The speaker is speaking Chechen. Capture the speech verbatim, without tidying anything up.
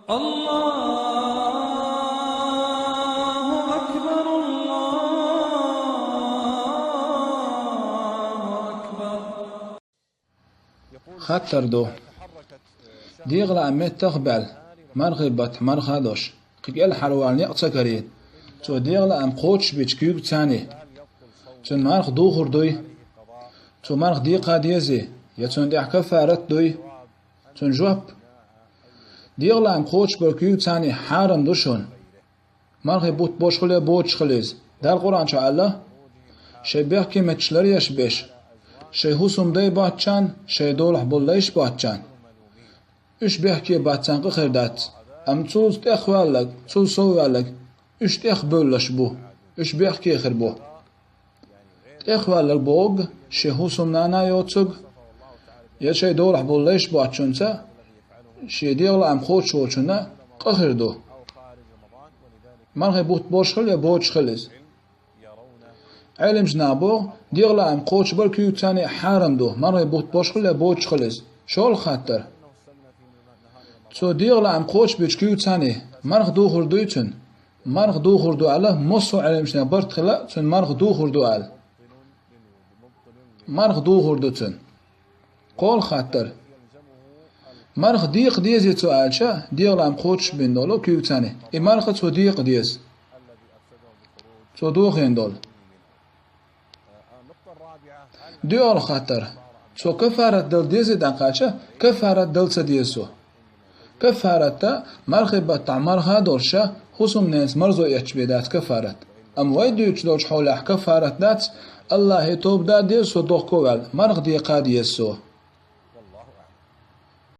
الله أكبر، الله أكبر. Хаттар ду. ДегӀа лаам меттах баьлла, мархий баттахь марха долуш, кхин кӀелхьарвала некъ ца карийна, цо дегӀа лаам кхочушбича куьйгаца, цуьнан марха духур дуй? Цо марха декха дезий, я цунна тӀехь каффарат дуй? Цуьнан жоп: дегӀа лаам кхочушбар куьйгаца хьарам ду шуна. Мархий бутт болуш хила я боцуш хила иза. Дала Къуръан чохь аьлла: «Шайн бехке меттигаш ларъеш берш, шайн хӀусам дай боцчарна, шайн долахь болу лайш боцчарна». Уьш бехке бац, царна къа хир дац. Амма цул тӀехваьлларг, цул совваьлларг, уьш тӀехбевллаш бу, уьш бехке хир бу. ТӀехваьлларг бохург шен хӀусамнана йоцург, я шайн долахь болу лайш боцчунца, шен дегӀа лаам кхочуш волчунна къа хир ду. Мархий бутт болуш хила я боцуш хила иза. Ӏеламнаха боху, дегӀа лаам кхочушбар куьйгаца хьарам ду, мархий бутт болуш хила я боцуш хила иза. ШолгӀа хаттар. Цо дегӀа лаам кхочушбича куьйгаца марха духур дуй цуьнан? Марха духур ду аьлла, массо а Ӏеламнаха барт хила, цуьнан марха духур ду аьлла. Марха духур ду цуьнан. КхоалгӀа хаттар. Марха декха дезий цо аьлча, дегӀа лаам кхочушбина долу куьйгаца, и марха цо декха деза, цо дохийна долу. ДоьалгӀа хаттар. Цо каффарат дала дезий тӀаккха аьлча, каффарат дала ца деза цо. Каффарат мархий баттахь марха долуш, хӀусамненца марзо эцча бен дац каффарат. Амма вай дуьйцуш долчу хьолехь каффарат дац, Аллахье тоба дан деза цо дохко а ваьлла, марха декха деза цо.